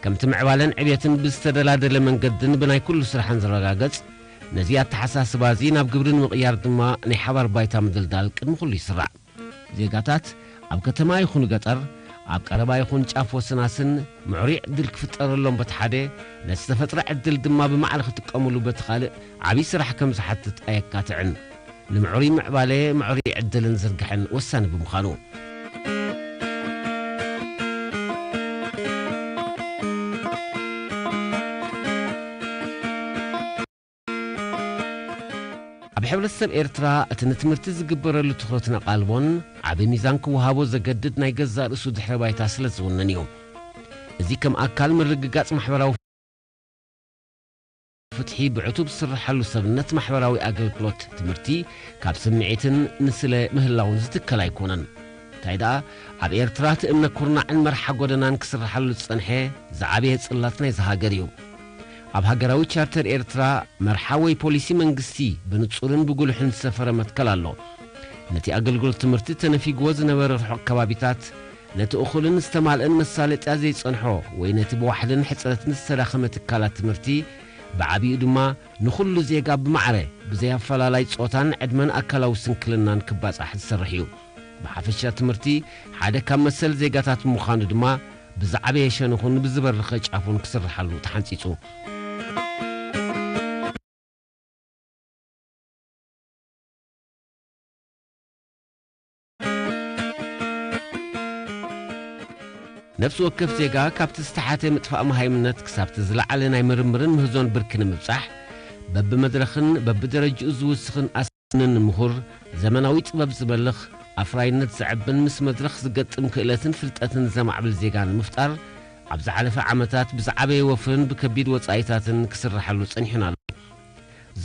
ከምቲ ምዕባለን ዕብየትን ብዝተደላደለ መንገድን ብናይ ኩሉ ስራሕን ዝረጋገጽ፣ ነዚ ኣተሓሳስባ እዚ ናብ ግብሪ ንምቕያር ድማ ናይ ሓባር ባይታ ምድልዳል ቅድሚ ኩሉ ይስራዕ። ዜጋታት ኣብ ከተማ ይኹን ገጠር፣ ኣብ ቀረባ ይኹን ጫፍ ወሰናስን ምዕሩይ ዕድል ክፍጠረሎም በቲ ሓደ፣ ነቲ ዝተፈጥረ ዕድል ድማ ብማዕረ ክጥቀሙሉ በቲ ካልእ ዓብዪ ስራሕ ከም ዝሓትት ኣየካትዕን። ንምዕሩይ ምዕባለ፣ ምዕሩይ ዕድልን ዝርግሐን ወሳኒ ብምዃኑ። ኣብ ሕብረተሰብ ኤርትራ እቲ ንትምህርቲ ዝግበረሉ ትኹረትን ኣቓልቦን ዓቢ ሚዛን ክወሃቦ ዘገድድ ናይ ገዛእ ርእሱ ድሕረ ባይታ ስለ ዝውንን እዩ። እዚ ከም ኣካል ምርግጋጽ ማሕበራዊ ፍትሒ ብዕቱብ ዝስርሓሉ ሰብነት ማሕበራዊ ኣገልግሎት ትምህርቲ ካብ ስምዒትን ንስለ ምህላውን ዝትከል ኣይኮነን። እንታይ ደኣ፣ ኣብ ኤርትራ እቲ እምነ ኩርናዕን መርሓ ጎደናን ክስርሓሉ ዝጸንሐ ዝዓበየ ጽላት ናይዚ ሃገር እዩ። ኣብ ሃገራዊ ቻርተር ኤርትራ መርሓ ወይ ፖሊሲ መንግስቲ ብንጹርን ብጉልሕን ዝሰፈረ መትከል ኣሎ። ነቲ ኣገልግሎት ትምህርቲ ተነፊግዎ ዝነበረ ርሑቕ ከባቢታት፣ ነቲ እኹልን ዝተማልአን መሳለጥያ ዘይጸንሖ ወይ ነቲ ብዋሕድን ሕጽረትን ዝተዳኸመ ትካላት ትምህርቲ፣ ብዓቢኡ ድማ ንኹሉ ዜጋ ብማዕረ ብዘይ ኣፈላላይ ጾታን ዕድመን ኣካላዊ ስንክልናን ክባጻሕ ዝሰርሕ እዩ። ብሓፈሻ ትምህርቲ ሓደ ካብ መሰል ዜጋታት ብምዃኑ ድማ ብዝዓበየ ሸነኹን ብዝበረኸ ጫፉን ክስርሓሉ ተሓንጺጹ። ነፍሲ ወከፍ ዜጋ ካብቲ ዝተሓተ ምጥፋእ መሃይምነት ክሳብቲ ዝለዓለ ናይ ምርምርን ምህዞን ብርኪ ንምብጻሕ በብመድረኽን በብደረጅኡ ዝውስኽን ኣስንን ምሁር ዘመናዊ ጥበብ ዝበልኽ ኣፍራይነት ዘዕብን ምስ መድረኽ ዝገጥም ክእለትን ፍልጠትን ዘማዕብል ዜጋ ንምፍጣር ኣብ ዝሓለፈ ዓመታት ብዝዓበየ ወፍርን ብከቢድ ወጻኢታትን ክስርሓሉ ጸኒሑን ኣሎ።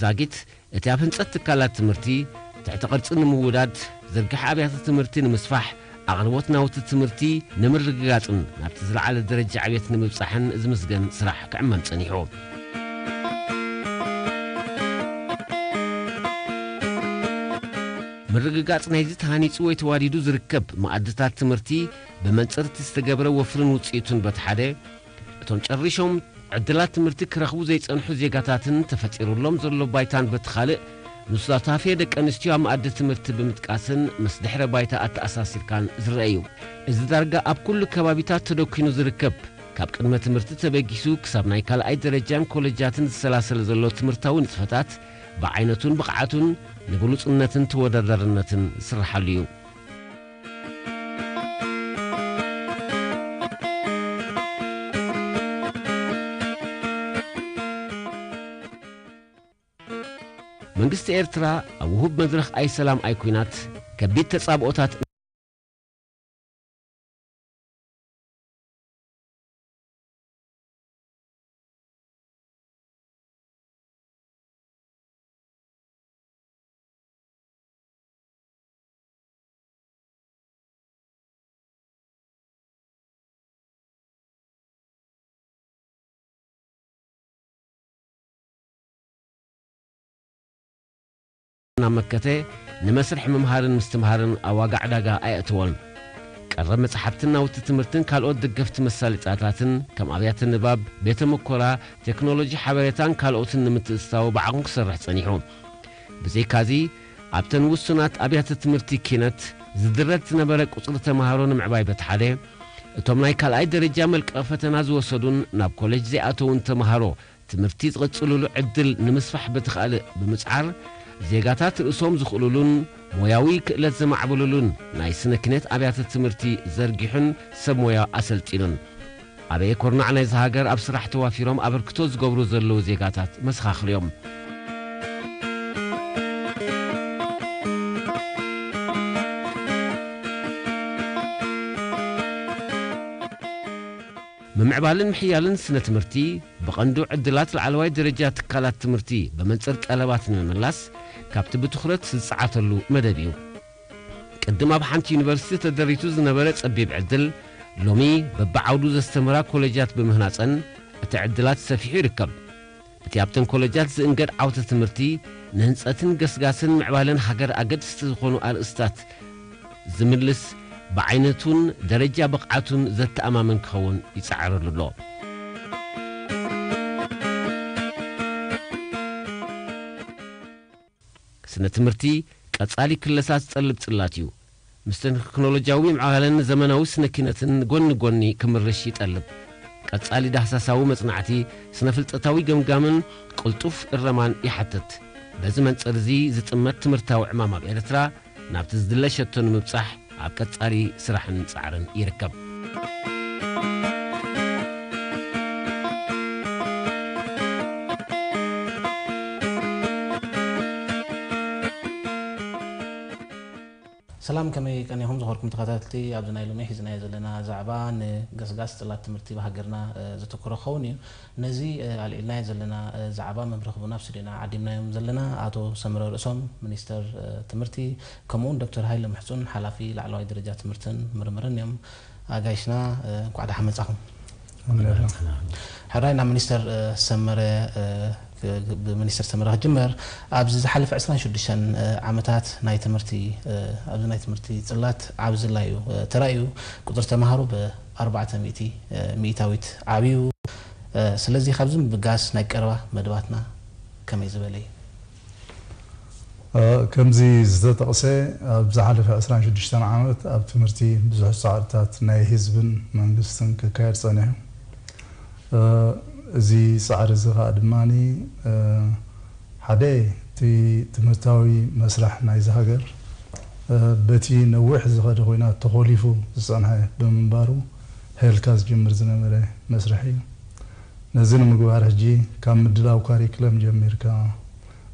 ዛጊት እቲ ኣብ ህንጸት ትካላት ትምህርቲ ትሕቲ ቅርጺ ንምውዳድ፣ ዝርግሐ ኣብያተ ትምህርቲ ንምስፋሕ፣ ኣቕርቦት ናውቲ ትምህርቲ ንምርግጋጽን ናብቲ ዝለዓለ ደረጃ ዕብየት ንምብጻሕን ዝምስገን ስራሕ ክዕመም ጸኒሑ። ምርግጋጽ ናይዚ ተሃኒጹ ወይ ተዋዲዱ ዝርከብ መኣድታት ትምህርቲ ብመንጽር እቲ ዝተገብረ ወፍርን ውጽኢቱን በቲ ሓደ፣ እቶም ጨሪሾም ዕድላት ትምህርቲ ክረኽቡ ዘይጸንሑ ዜጋታትን ተፈጢሩሎም ዘሎ ባይታን በቲ ካልእ፣ ንሱታፌ ደቂ ኣንስትዮ ኣብ መኣዲ ትምህርቲ ብምጥቃስን ምስ ድሕረ ባይታ ኣተኣሳሲርካን ዝረአ እዩ። እዚ ዳርጋ ኣብ ኩሉ ከባቢታት ተደኪኑ ዝርከብ፣ ካብ ቅድመ ትምህርቲ ተበጊሱ ክሳብ ናይ ካልኣይ ደረጃን ኮለጃትን ዝሰላሰል ዘሎ ትምህርታዊ ንጥፈታት ብዓይነቱን ብቕዓቱን ንብሉጽነትን ተወዳዳርነትን ዝስርሓሉ እዩ። መንግስቲ ኤርትራ ኣብ ውሁብ መድረኽ ኣይ ሰላም ኣይ ኲናት ከቢድ ተጻብኦታት እናመከተ ንመስርሕ ምምሃርን ምስትምሃርን ኣብ ዋጋ ዕዳጋ ኣየእተዎን። ቀረብ መጽሓፍትን ናውቲ ትምህርትን ካልኦት ደገፍቲ መሳለጥያታትን ከም ኣብያተ ንባብ፣ ቤተ ምኮራ፣ ቴክኖሎጂ ሓበሬታን ካልኦትን ንምትእትታው ብዓቕሙ ክሰርሕ ጸኒሑ። ብዘይካዚ፣ ኣብተን ውሱናት ኣብያተ ትምህርቲ ኪነት ዝድረት ዝነበረ ቁጽሪ ተማሃሮ ንምዕባይ በቲ ሓደ፣ እቶም ናይ ካልኣይ ደረጃ መልቀቒ ፈተና ዝወሰዱን ናብ ኮሌጅ ዘይኣተዉን ተማሃሮ ትምህርቲ ዝቕጽልሉ ዕድል ንምስፋሕ በቲ ካልእ ብምጽዓር፣ ዜጋታት ርእሶም ዝኽእሉሉን ሞያዊ ክእለት ዘማዕብሉሉን ናይ ስነ ኪነት ኣብያተ ትምህርቲ ዘርጊሑን ሰብ ሞያ ኣሰልጢኑን። ኣበየ ኮርናዕ ናይዚ ሃገር ኣብ ስራሕ ተዋፊሮም ኣበርክቶ ዝገብሩ ዘለዉ ዜጋታት መሰኻኽር እዮም። ምምዕባልን ምሕያልን ስነ ትምህርቲ ብቐንዱ ዕድላት ላዕለዋይ ደረጃ ትካላት ትምህርቲ ብመንጽር ጠለባት ንምምላስ ካብቲ ብትኹረት ዝጸዓተሉ መደብ እዩ። ቅድም ኣብ ሓንቲ ዩኒቨርሲቲ ተደሪቱ ዝነበረ ጸቢብ ዕድል፣ ሎሚ በብዓውዱ ዘስተምራ ኮሌጃት ብምህናጸን እቲ ዕድላት ሰፊሑ ይርከብ። እቲ ኣብተን ኮሌጃት ዝእንገድ ዓውተ ትምህርቲ፣ ንህንጸትን ገስጋስን ምዕባለን ሃገር ኣገድስቲ ዝኾኑ ኣርእስታት ዝምልስ፣ ብዓይነቱን ደረጃ ብቕዓቱን ዘተኣማምን ክኸውን ይጸዓረሉ ኣሎ። ንትምህርቲ ቀጻሊ ክለሳ ዝጠልብ ጽላት እዩ። ምስ ቴክኖሎጂያዊ ምዕባለን ዘመናዊ ስነ ኪነትን ጎኒ ጎኒ ክምርሽ ይጠልብ። ቀጻሊ ዳህሳሳዊ መጽናዕቲ፣ ስነ ፍልጠታዊ ገምጋምን ቅልጡፍ እረማን ይሓትት። በዚ መንጽር እዚ ዝጥመት ትምህርታዊ ዕማም ኣብ ኤርትራ ናብቲ ዝድለ ሸቶ ንምብጻሕ ኣብ ቀጻሊ ስራሕን ጻዕርን ይርከብ። ሰላም፣ ከመይ ቀኒኹም ዝኸበርኩም ተኸታተልቲ? ኣብዚ ናይ ሎሚ ሒዝናዮ ዘለና ዛዕባ ንገስጋስ ጽላት ትምህርቲ ብሃገርና፣ እ፣ ዘተኮረ ክኸውን እዩ። ነዚ፣ እ፣ ኣልዒልናዮ ዘለና፣ እ፣ ዛዕባ መምርሒ ክህቡና ኣብ ስቱድዮና ዓዲምናዮም ዘለና ኣቶ ሰመረ ርእሶም፣ ሚኒስተር፣ እ፣ ትምህርቲ፣ ከምኡውን ዶክተር ሃይለ ምሕጹን፣ ሓላፊ ላዕለዋይ ደረጃ ትምህርትን ምርምርን እዮም። ኣጋይሽና፣ እ፣ እንኳዕ ደሓን መጻኹም። ሕራይ ናብ ሚኒስተር፣ እ፣ ሰመረ፣ እ፣ ክ-፣ ክ-፣ ብሚኒስተር ሰመረ ክጅመር። ኣብዚ ዝሓለፈ ዕስራን ሽዱሽተን፣ እ፣ ዓመታት ናይ ትምህርቲ፣ እ፣ ኣብዚ ናይ ትምህርቲ ጽላት ዓቢ ዝላ እዩ፣ እ፣ ተራእዩ። ቁጽሪ ተማሃሮ ብ ኣርባዕተ ሚእቲ፣ እ፣ ሚእታዊት ዓብዩ። እ፣ ስለዚ ካብዚ ምብጋስ ናይ ቀረባ መደባትና ከመይ ዝበለ እዩ? እ፣ ከምዚ ዝተጠቕሰ፣ ኣብ ዝሓለፈ ዕስራን ሽዱሽተን ዓመት ኣብ ትምህርቲ ብዙሕ ጻዕርታት ናይ ህዝብን መንግስትን ክካየድ ጸኒሑ። እ፣ እዚ ጻዕሪ እዚ ኸኣ ድማኒ፣ እ፣ ሓደ እቲ ትምህርታዊ መስርሕ ናይዚ ሃገር፣ እ፣ በቲ ነዊሕ ዝኸደ ኹናት ተኾሊፉ ዝጸንሐ ብምንባሩ፣ ሄልካ ዝጅምር ዝነበረ መስርሕ እዩ። ነዚ ንምግባር ሕጂ ካብ ምድላው ካሪክለም ጀሚርካ፣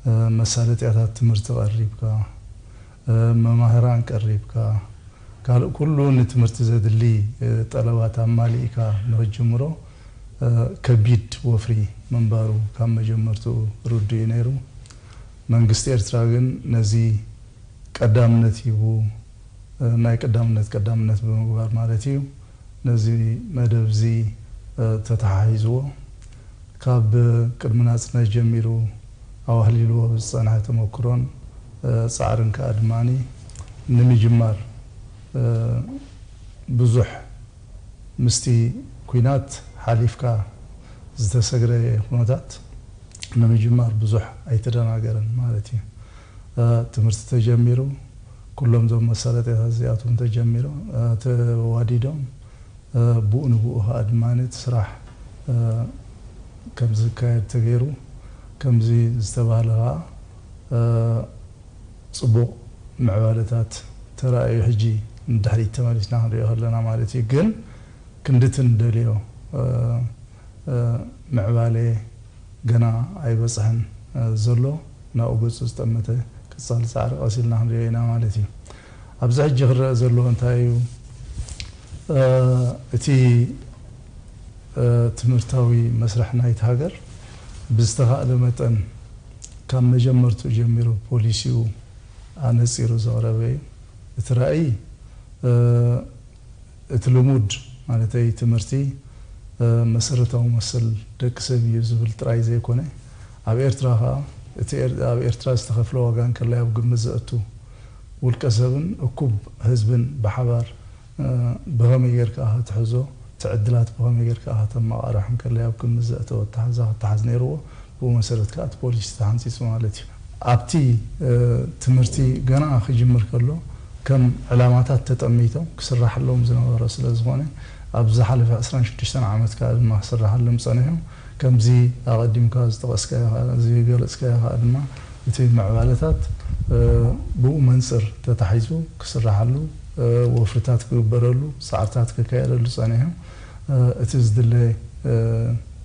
እ፣ መሳለጥያታት ትምህርቲ ቀሪብካ፣ እ፣ መማህራን ቀሪብካ፣ ካልእ ኩሉ ንትምህርቲ ዘድሊ፣ እ፣ ጠለባት ኣማሊእካ ንኽጅምሮ፣ እ፣ ከቢድ ወፍሪ ምንባሩ ካብ መጀመርትኡ ርዱእ እዩ ነይሩ። መንግስቲ ኤርትራ ግን ነዚ ቀዳምነት ሂቡ፣ እ፣ ናይ ቀዳምነት ቀዳምነት ብምግባር ማለት እዩ፣ ነዚ መደብ እዚ፣ እ፣ ተተሓሒዝዎ። ካብ ቅድሚ ናጽነት ጀሚሩ ኣዋህሊልዎ ብዝጸንሐ ተመክሮን፣ እ፣ ጻዕርን ከኣ ድማኒ ንምጅማር፣ እ፣ ብዙሕ ምስቲ ኲናት ሓሊፍካ ዝተሰግረ ኩነታት ንምጅማር ብዙሕ ኣይተደናገረን ማለት እዩ። እ፣ ትምህርቲ ተጀሚሩ፣ ኩሎም እዞም መሳለጥያታት እዚኣቶም ተጀሚሮም፣ እ፣ ተዋዲዶም፣ እ፣ ብኡ ንብኡ ከኣ ድማ እቲ ስራሕ፣ እ፣ ከም ዝካየድ ተገይሩ፣ ከምዚ ዝተባህለ ከኣ፣ እ፣ ጽቡቕ ምዕባለታት ተራእዩ። ሕጂ ንድሕሪት ተመሊስና ክንሪኦ ከለና ማለት እዩ። ግን ክንድቲ ንደልዮ፣ እ፣ እ፣ ምዕባለ ገና ኣይበጽሐን፣ እ፣ ዘሎ። ናብኡ ገጹ ዝጠመተ ቀጻሊ ጻዕሪ ቀስ ኢልና ክንሪኦ ኢና ማለት እዩ። ኣብዚ ሕጂ ክረአ ዘሎ እንታይ እዩ? እ፣ እቲ፣ እ፣ ትምህርታዊ መስርሕ ናይቲ ሃገር ብዝተኻእለ መጠን ካብ መጀመርትኡ ጀሚሩ ፖሊሲኡ ኣነጺሩ ዘቕረበ እዩ። እቲ ራእይ፣ እ፣ እቲ ልሙድ፣ ማለተይ ትምህርቲ፣ እ፣ መሰረታዊ መሰል ደቂ ሰብ እዩ ዝብል ጥራይ ዘይኮነ፣ ኣብ ኤርትራ ኸኣ እቲ ኤር-፣ ኣብ ኤርትራ ዝተኸፍለ ዋጋ እንከላይ ኣብ ግምት ዘእቱ፣ ውልቀ ሰብን እኩብ ህዝብን ብሓባር፣ እ፣ ብኸመይ ጌርካ ክትሕዞ፣ እቲ ዕድላት ብኸመይ ጌርካ ከተመቓርሕ እንከላይ ኣብ ግምት ዘእተወ ኣተሓሕዛ ክተሓዝ ነይርዎ። ብኡ መሰረት ከኣ እቲ ፖሊሲ ተሓንጺጹ ማለት እዩ። ኣብቲ፣ እ፣ ትምህርቲ ገና ክጅምር ከሎ ከም ዕላማታት ተጠሚቶም ክስራሓሎም ዝነበሮ ስለ ዝኾነ፣ ኣብ ዝሓለፈ ዕስራን ሽዱሽተን ዓመት ከኣ ድማ ክስራሓሎም ጸኒሑ። ከምዚ ኣቐዲምካ ዝጠቐስካዮ ከኣ፣ ዝገለጽካዮ ከኣ ድማ፣ እቲ ምዕባለታት፣ እ፣ ብኡ መንጽር ተታሒዙ ክስራሓሉ፣ እ፣ ወፍርታት ክግበረሉ፣ ጻዕርታት ክካየደሉ ጸኒሑ። እ፣ እቲ ዝድለ፣ እ፣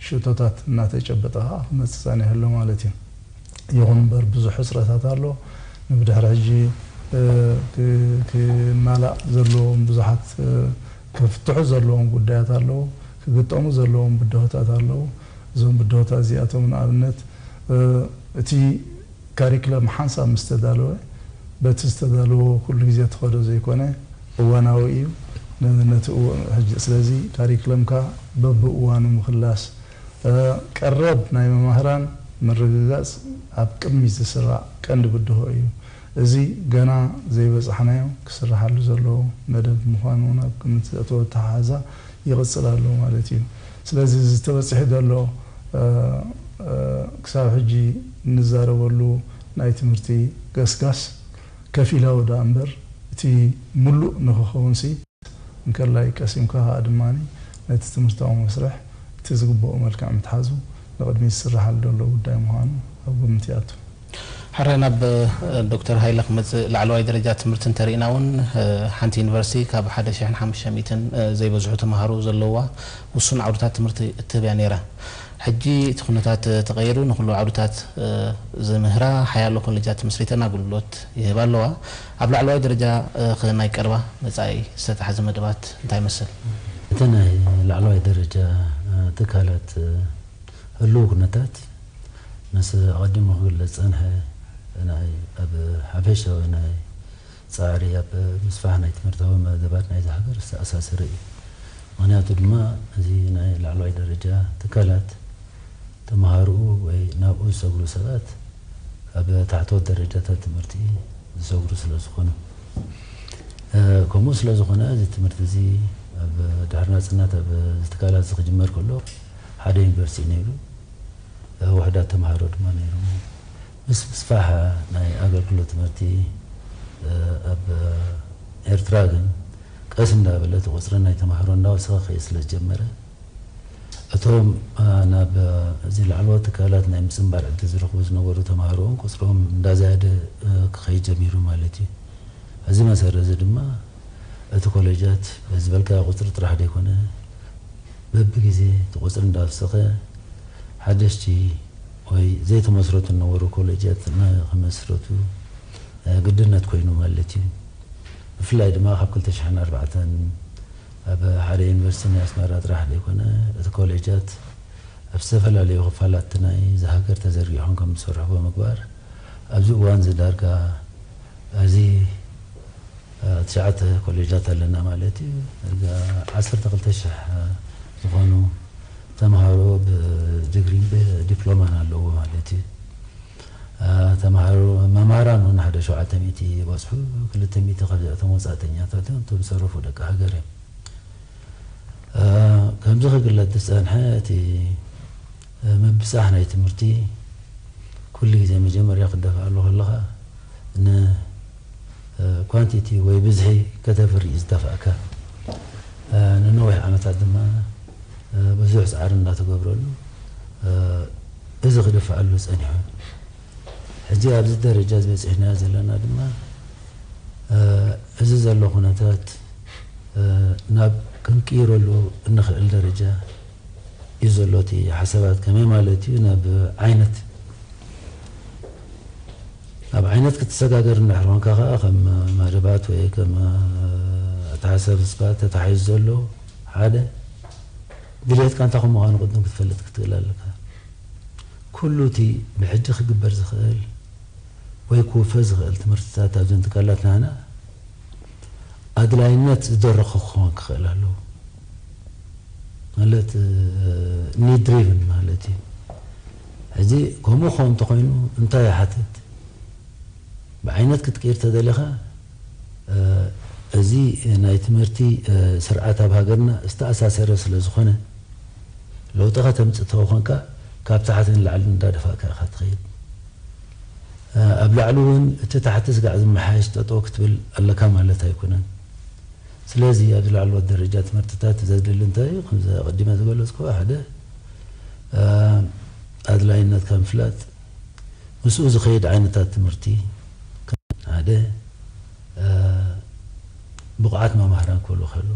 ሽቶታት እናተጨበጠ ከኣ ክመጽእ ጸኒሑ ኣሎ ማለት እዩ። ይኹን እምበር ብዙሕ ሕጽረታት ኣሎ። ንብድሕሪ ሕጂ፣ እ፣ ክ-፣ ክማላእ ዘለዎም ብዙሓት፣ እ፣ ክፍትሑ ዘለዎም ጉዳያት ኣለዉ። ክግጠሙ ዘለዎም ብድሆታት ኣለዉ። እዞም ብድሆታት እዚኣቶም ንኣብነት፣ እ፣ እቲ ካሪክለም ሓንሳብ ምስ ተዳለወ፣ በቲ ዝተዳለወ ኩሉ ግዜ ትኸዶ ዘይኮነ፣ እዋናዊ እዩ። ነ-፣ ነቲ እዋ-፣ ሕጂ፣ ስለዚ ካሪክለምካ በብእዋኑ ምኽላስ፣ እ፣ ቀረብ ናይ መማህራን ምርግጋጽ ኣብ ቅድሚት ዝስራዕ ቀንዲ ብድሆ እዩ። እዚ ገና ዘይበጻሕናዮ ክስርሓሉ ዘለዎ መደብ ምዃኑ እውን ኣብ ግምት ዘእተወ ኣተሓሕዛ ይቕጽል ኣሎ ማለት እዩ። ስለዚ እዚ ተበጺሑ ዘሎ፣ እ፣ እ፣ ክሳብ ሕጂ እንዛረበሉ ናይ ትምህርቲ ገስጋስ ከፊላዊ ደኣ እምበር እቲ ምሉእ ንክኸውንሲ እንከላይ ቀሲምካ ከዓ ድማ ነቲ ትምህርታዊ መስርሕ እቲ ዝግብኦ መልክዕ ምትሓዙ ንቕድሚት ዝስራሓሉ ዘሎ ጉዳይ ምዃኑ ኣብ ግምት ይኣቱ። ሕራይ ናብ ዶክተር ሃይለ ክመፅእ፣ ላዕለዋይ ደረጃ ትምህርቲ እንተሪእና እውን ሓንቲ ዩኒቨርሲቲ ካብ ሓደ ሽሕን ሓሙሽተ ሚእትን ዘይበዝሑ ተምሃሮ ዘለዋ ውሱን ዓውድታት ትምህርቲ እትህብ እያ ነይራ። ሕጂ እቲ ኩነታት ተቐይሩ ንኩሉ ዓውድታት ዝምህራ ሓያሎ ኮሌጃት መስሪተን ኣገልግሎት ይህባ ኣለዋ። ኣብ ላዕለዋይ ደረጃ ከ ናይ ቀረባ መጻኢ ዝተታሕዘ መደባት እንታይ ይመስል? እቲ ናይ ላዕለዋይ ደረጃ ትካላት ህልው ኩነታት ምስ ኣቐዲሙ ክግለጽ ዝጸንሐ ናይ ኣብ ሓፈሻዊ ናይ ጻዕሪ ኣብ ምስፋሕ ናይ ትምህርታዊ መደባት ናይዚ ሃገር ዝተኣሳሰረ እዩ። ምኽንያቱ ድማ እዚ ናይ ላዕለዋይ ደረጃ ትካላት ተምሃርኡ ወይ ናብኡ ዝሰግሩ ሰባት ኣብ ታሕተዎት ደረጃታት ትምህርቲ ዝሰግሩ ስለ ዝኾኑ፣ ከምኡ ስለ ዝኾነ እዚ ትምህርቲ እዚ ኣብ ድሕሪ ናጽነት ኣብ እዚ ትካላት እዚ ክጅመር ከሎ ሓደ ዩኒቨርሲቲ ነይሩ፣ ውሑዳት ተምሃሮ ድማ ነይሮም። ምስ ምስፋሕ ናይ ኣገልግሎት ትምህርቲ ኣብ ኤርትራ ግን ቀስ እንዳበለ እቲ ቁፅሪ ናይ ተምሃሮ እንዳወሰኸ ክኸይድ ስለ ዝጀመረ እቶም ናብ እዚ ላዕለዎት ትካላት ናይ ምፅንባር ዕድል ዝረኽቡ ዝነበሩ ተምሃሮ እውን ቁፅሮም እንዳዘያደ ክኸይድ ጀሚሩ ማለት እዩ። እዚ መሰረት እዚ ድማ እቲ ኮሌጃት በዚ ዝበልካዮ ቁፅሪ ጥራሕ ዘይኮነ በብግዜ እቲ ቁፅሪ እንዳወሰኸ ሓደሽቲ ወይ ዘይተመስረቱ ዝነበሩ ኮሌጃት ንክመስረቱ ግድነት ኮይኑ ማለት እዩ። ብፍላይ ድማ ካብ ክልተ ሽሕን ኣርባዕተን ኣብ ሓደ ዩኒቨርሲቲ ናይ ኣስመራ ጥራሕ ዘይኮነ እቲ ኮሌጃት ኣብ ዝተፈላለዩ ክፋላት ናይ እዚ ሃገር ተዘርጊሖም ከም ዝሰርሑ ብምግባር ኣብዚ እዋን እዚ ዳርጋ ኣብዚ ትሽዓተ ኮሌጃት ኣለና ማለት እዩ። ዳርጋ ዓሰርተ ክልተ ሽሕ ዝኾኑ ተምሃሮ ብዲግሪን ብዲፕሎማን ኣለዎ ማለት እዩ። ተምሃሮ መምህራን እውን ሓደ ሸውዓተ ሚእቲ ይበፅሑ፣ ክልተ ሚእቲ ካብዚኣቶም ወፃእተኛታት እዮም፣ እቶም ዝተረፉ ደቂ ሃገር እዮም። ከምዚ ክግለፅ ዝፀንሐ እቲ ምብፃሕ ናይ ትምህርቲ ኩሉ ግዜ መጀመርያ ክደፍኣሉ ከለኻ ን ኳንቲቲ ወይ ብዝሒ ከተፍሪ እዩ ዝደፍኣካ። ንነዊሕ ዓመታት ድማ ብዙሕ ፃዕሪ እንዳተገብረሉ እዚ ክድፍኣሉ ፀኒሑ። ሕጂ ኣብዚ ደረጃ ዝበፂሕናዮ ዘለና ድማ እዚ ዘሎ ኩነታት ናብ ክንቅይረሉ እንኽእል ደረጃ እዩ ዘሎ። እቲ ሓሳባት ከመይ ማለት እዩ ናብ ዓይነት ኣብ ዓይነት ክትሰጋገር እንድሕር ኮንካ ከዓ ከም መደባት ወይ ከም ኣተሓሳስባ ተታሒዙ ዘሎ ሓደ ድሌትካ እንታይ ከም ምዃኑ ቅድም ክትፈልጥ ክትክእል ኣለካ። ኩሉ እቲ ብሕጂ ክግበር ዝኽእል ወይ ክውፈ ዝኽእል ትምህርትታት ኣብዘን ትካላት ናህና ኣድላይነት ዝደረኾ ክኸውን ክኽእል ኣለዎ። ማለት ኒድ ድሪቭን ማለት እዩ። ሕዚ ከምኡ ክኸውን እንተኾይኑ እንታይ ይሓትት? ብዓይነት ክትቅይር ተደሊኻ እዚ ናይ ትምህርቲ ስርዓት ኣብ ሃገርና ዝተኣሳሰረ ስለ ዝኾነ ለውጢ ከተምፅእ ተኾንካ ካብ ታሕቲ ንላዕሊ እንዳደፋእካ ኢኻ ትኸይድ። ኣብ ላዕሊ እውን እቲ ታሕቲ ስጋዕ ዝመሓየሽ ጠጠው ክትብል ኣለካ ማለት ኣይኮነን። ስለዚ ኣብዚ ላዕለዎት ደረጃ ትምህርትታት ዘድሊ እንታይ እዩ? ከምዚ ኣቐዲመ ዝገለፅኩ ሓደ ኣድላይነትካ ምፍላጥ፣ ምስኡ ዝኸይድ ዓይነታት ትምህርቲ ሓደ ብቑዓት መማህራን ክህሉ ከሎ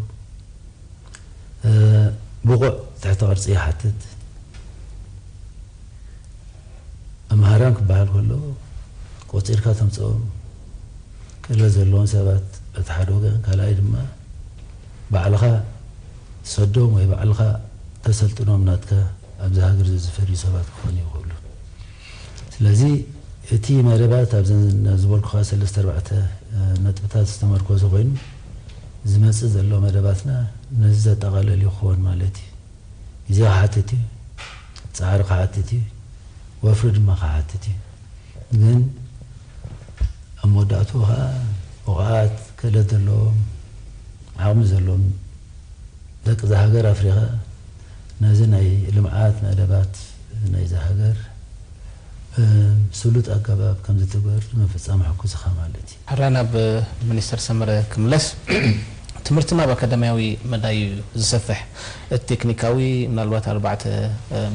ብቑዕ ትሕተ ቅርፂ ይሓትት። መማህራን ክበሃል ከሎ ቆፂርካ ተምፅኦም ክእለት ዘለዎም ሰባት በቲ ሓደ ወገን፣ ካልኣይ ድማ ባዕልኻ ትሰዶም ወይ ባዕልኻ ተሰልጥኖም ናትካ ኣብዚ ሃገር እዚ ዝፈርዩ ሰባት ክኾኑ ይኽእሉ። ስለዚ እቲ መደባት ኣብዘን ዝበልኩኻ ሰለስተ ኣርባዕተ ነጥብታት ዝተመርኮዘ ኮይኑ ዝመፅእ ዘሎ መደባትና ነዚ ዘጠቓለል እዩ ክኸውን ማለት እዩ። ግዜ ክሓትት እዩ፣ ፃዕሪ ክሓትት እዩ፣ ወፍሪ ድማ ክሓትት እዩ። ግን ኣብ መወዳእትኡ ከዓ ብቕዓት ክእለት ዘለዎም ዓቕሚ ዘለዎም ደቂ እዛ ሃገር ኣፍሪኻ ነዚ ናይ ልምዓት መደባት ናይዛ ሃገር ብስሉጥ ኣገባብ ከም ዝትግበር ንምፍጻም ሕጉዝ ኢኻ ማለት እዩ። ሕራይ ናብ ሚኒስተር ሰመረ ክምለስ፣ ትምህርትና ኣብ ኣካዳሚያዊ መዳይ እዩ ዝሰፍሕ። እቲ ቴክኒካዊ ምናልባት ኣርባዕተ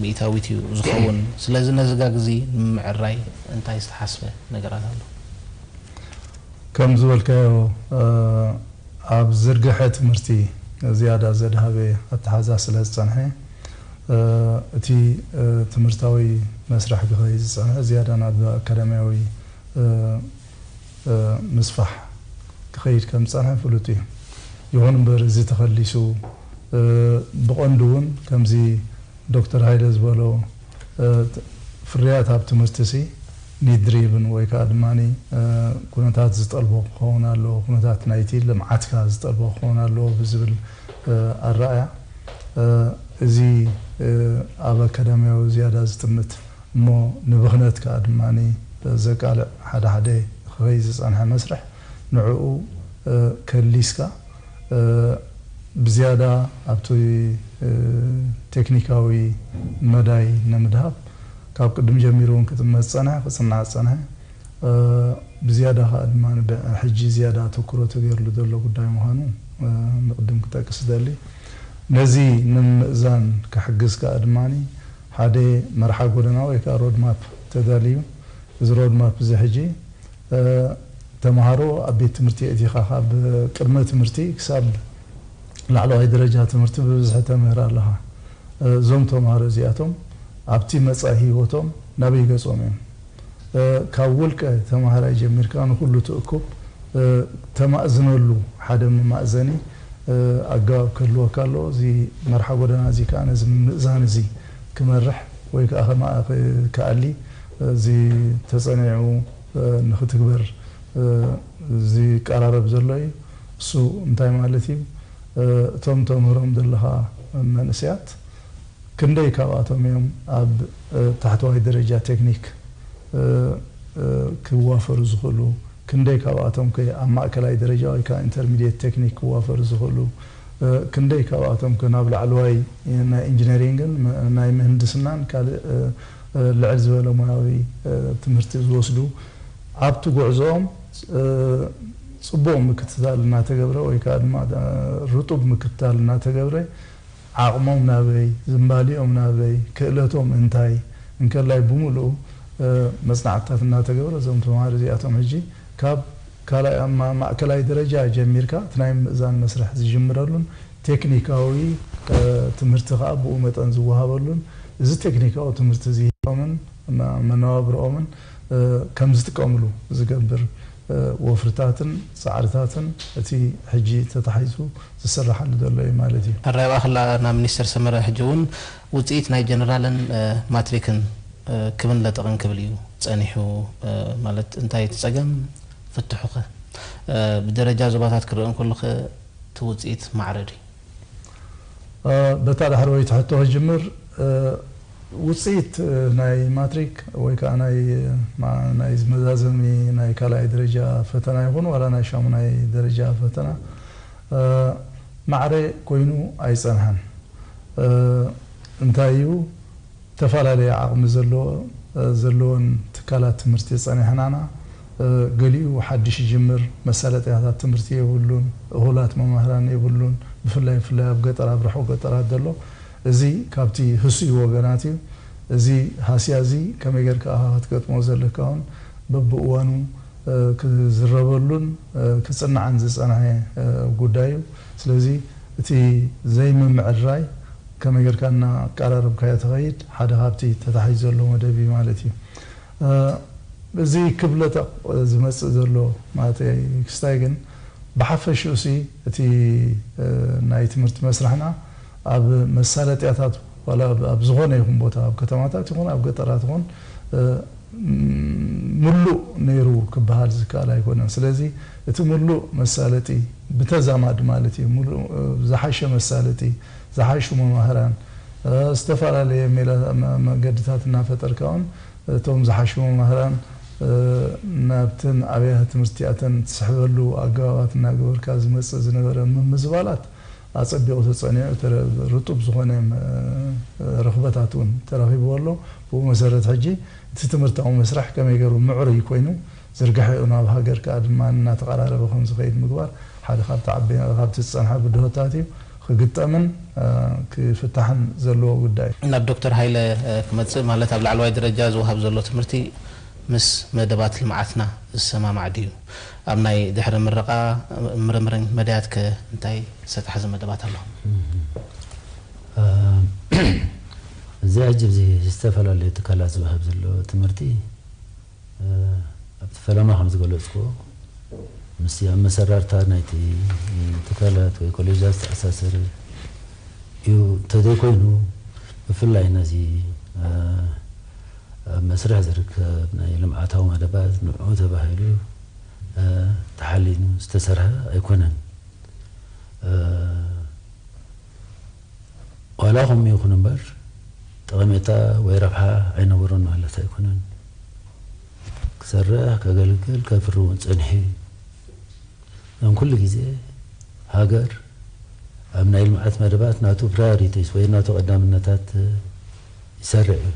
ሚእታዊት እዩ ዝኸውን። ስለዚ ነዚ ጋግ እዚ ንምዕራይ እንታይ ዝተሓስበ ነገራት ኣሎ? ከም ዝበልካዮ ኣብ ዝርግሐ ትምህርቲ ዝያዳ ዘድሃበ ኣተሓዛ ስለ ዝጸንሐ እቲ ትምህርታዊ መስርሕ ክኸይድ ዝጸንሐ ዝያዳ ናብ ኣካዳሚያዊ ምስፋሕ ክኸይድ ከም ዝጸንሐ ፍሉጥ እዩ። ይኹን እምበር እዚ ተኸሊሱ ብቐንዱ እውን ከምዚ ዶክተር ሃይለ ዝበሎ ፍርያት ኣብ ትምህርቲ ሲ ኒድ ድሪቭን ወይ ከዓ ድማ ኩነታት ዝጠልቦ ክኸውን ኣለዎ፣ ኩነታት ናይቲ ልምዓትካ ዝጠልቦ ክኸውን ኣለዎ ብዝብል ኣረኣያ እዚ ኣብ ኣካዳሚያዊ ዝያዳ ዝጥምት እሞ ንብኽነት ከዓ ድማ ዘቃልዕ ሓደ ሓደ ክኸይ ዝፀንሐ መስርሕ ንዕኡ ከሊስካ ብዝያዳ ኣብቲ ቴክኒካዊ መዳይ ንምድሃብ ካብ ቅድም ጀሚሩ እውን ክጥመት ዝፀንሐ ክፅናዕ ዝፀንሐ ብዝያዳ ከዓ ድማ ሕጂ ዝያዳ ኣተኩሮ ተገይርሉ ዘሎ ጉዳይ ምዃኑ ንቅድም ክጠቅስ ደሊ። ነዚ ንምእዛን ክሕግዝ ከዓ ድማ ሓደ መርሓ ጎደና ወይ ከዓ ሮድማፕ ተዳልዩ። እዚ ሮድማፕ እዚ ሕጂ ተምሃሮ ኣብ ቤት ትምህርቲ የእቲኻ ካብ ቅድመ ትምህርቲ ክሳብ ላዕለዋይ ደረጃ ትምህርቲ ብብዝሒ ተምህር ኣለኻ። እዞም ተምሃሮ እዚኣቶም ኣብቲ መጻኢ ህይወቶም ናበይ ገጾም እዮም? ካብ ውልቀ ተምሃራይ ጀሚርካ ንኹሉ ትእኩብ ተማእዝነሉ ሓደ መማእዘኒ ኣገባብ ክህልወካ ኣለዎ። እዚ መርሓ ጎደና እዚ ከዓ ነዚ ምእዛን እዚ ክመርሕ ወይ ከዓ ከኣ ክኣሊ እዚ ተጸኒዑ ንኽትግበር ዝቀራረብ ዘሎ እዩ። እሱ እንታይ ማለት እዩ? እቶም ተምህሮም ዘለኻ መንእሰያት ክንደይ ካብኣቶም እዮም ኣብ ታሕተዋይ ደረጃ ቴክኒክ ክዋፈሩ ዝኽእሉ? ክንደይ ካብኣቶም ከ ኣብ ማእከላይ ደረጃ ወይ ከዓ ኢንተርሚድየት ቴክኒክ ክዋፈሩ ዝኽእሉ? ክንደይ ካብኣቶም ከ ናብ ላዕለዋይ ናይ ኢንጂነሪንግን ናይ ምህንድስናን ካልእ ልዕል ዝበለ ሞያዊ ትምህርቲ ዝወስዱ ኣብቲ ጉዕዞኦም ፅቡቕ ምክትታል እናተገብረ ወይ ከዓ ድማ ርጡብ ምክትታል እናተገብረ ዓቕሞም ናበይ፣ ዝንባሊኦም ናበይ፣ ክእለቶም እንታይ እንከላይ ብምሉኡ መፅናዕትታት እናተገብረ እዞም ተምሃሮ እዚኣቶም ሕጂ ካብ ካልኣይ ማእከላይ ደረጃ ጀሚርካ እቲ ናይ ምእዛን መስርሕ ዝጅምረሉን ቴክኒካዊ ትምህርቲ ከዓ ብኡ መጠን ዝወሃበሉን እዚ ቴክኒካዊ ትምህርቲ እዚ ሂቦምን መነባብርኦምን ከም ዝጥቀምሉ ዝገብር ወፍርታትን ፃዕርታትን እቲ ሕጂ ተታሒዙ ዝስራሓሉ ዘሎ እዩ ማለት እዩ። ኣራብኣ ክላ ናብ ሚኒስተር ሰመረ ሕጂ እውን ውፅኢት ናይ ጀነራልን ማትሪክን ክብን ለጠቕን ክብል እዩ ፀኒሑ። ማለት እንታይ እቲ ፀገም ፍትሑ ከ ብደረጃ ዞባታት ክረአ እንከሎ ከ እቲ ውፅኢት ማዕረ ድዩ? በታ ዳሕረወይቲ ሕቶ ክጅምር ውፅኢት ናይ ማትሪክ ወይ ከዓ ናይ ናይ መዛዘሚ ናይ ካልኣይ ደረጃ ፈተና ይኹን ዋላ ናይ ሻሙናይ ደረጃ ፈተና ማዕረ ኮይኑ ኣይፀንሐን። እንታይ እዩ ዝተፈላለየ ዓቕሚ ዘለዎ ዘለወን ትካላት ትምህርቲ ፀኒሕናና ገሊኡ ሓድሽ ይጅምር መሳለጥያታት ትምህርቲ የብሉን እሁላት መማህራን የብሉን ብፍላይ ብፍላይ ኣብ ገጠር ኣብ ርሑቕ ገጠራት ዘሎ እዚ ካብቲ ህሱይ ወገናት እዩ እዚ ሃስያ እዚ ከመይ ጌርካ ኢኻ ክትገጥሞ ዘለካ እውን በብእዋኑ ክዝረበሉን ክፅናዕን ዝፀንሐ ጉዳይ እዩ ስለዚ እቲ ዘይምምዕርራይ ከመይ ጌርካ እናቀራረብካዮ ትኸይድ ሓደ ካብቲ ተታሒዙ ዘሎ መደብ እዩ ማለት እዩ። እዚ ክብለጠቕ ዝመፅእ ዘሎ ማለተይ ክስታይ ግን ብሓፈሽኡ ሲ እቲ ናይ ትምህርቲ መስርሕና ኣብ መሳለጥያታት ዋላ ኣብ ዝኾነ ይኹን ቦታ ኣብ ከተማታት ይኹን ኣብ ገጠራት ይኹን ምሉእ ነይሩ ክበሃል ዝከኣል ኣይኮነን። ስለዚ እቲ ምሉእ መሳለጢ ብተዛማዲ ማለት እዩ ዝሓሸ መሳለጢ፣ ዝሓሹ መማህራን፣ ዝተፈላለየ መገድታት እናፈጠርካ እውን እቶም ዝሓሹ መማህራን ናብተን ኣብያተ ትምህርቲ ኣተን ትስሕበሉ ኣገባባት እናገበርካ ዝመፅእ ዝነበረ ምምዝባላት ኣጸቢቑ ተጸኒዑ፣ ተረ-፣ ርጡብ ዝኾነ፣ እ፣ ርኽበታት እውን ተረኺብዎ ኣሎ። ብኡ መሰረት፣ ሕጂ እቲ ትምህርታዊ መስርሕ ከመይ ገይሩ ምዕሩይ ኮይኑ ዝርግሐኡ ናብ ሃገር ከኣ ድማ እናተቐራረበ ከም ዝኸይድ ምግባር ሓደ ካብቲ ዓበ-፣ ካብቲ ዝጸንሐ ብድሆታት እዩ። ክግጠምን፣ እ፣ ክፍታሕን ዘለዎ ጉዳይ እዩ። ናብ ዶክተር ሃይለ፣ እ፣ ክመጽእ፣ ማለት ኣብ ላዕለዋይ ደረጃ ዝወሃብ ዘሎ ትምህርቲ ምስ መደባት ልምዓትና ዝሰማማዕ ድዩ? ኣብ ናይ ድሕሪ ምረቓ ምርምርን መዳያት ከ እንታይ ዝተታሕዘ መደባት ኣሎ? እዚ ሕጂ ኣብዚ ዝተፈላለዩ ትካላት ዝወሃብ ዘሎ ትምህርቲ፣ ኣብቲ ፈለማ ከም ዝገለጽኩዎ፣ ምስቲ ኣመሰራርታ ናይቲ ትካላት ወይ ኮሌጃት ዝተኣሳሰረ እዩ። እንተዘይኮይኑ፣ ብፍላይ ነዚ ኣብ መስርሕ ዝርከብ ናይ ልምዓታዊ መደባት ንዕኡ ተባሂሉ ተሓሊኑ ዝተሰርሐ ኣይኮነን። ዋላ ከምኡ ይኹን እምበር፣ ጠቐሜታ ወይ ረብሓ ኣይነበሮን ማለት ኣይኮነን። ክሰርሕ፣ ከገልግል፣ ከፍሪ እውን ጸኒሑ እዩ። እም ኩሉ ግዜ ሃገር ኣብ ናይ ልምዓት መደባት ናቱ ፕራዮሪቲስ ወይ ናቱ ቀዳምነታት ይሰርዕ እዩ።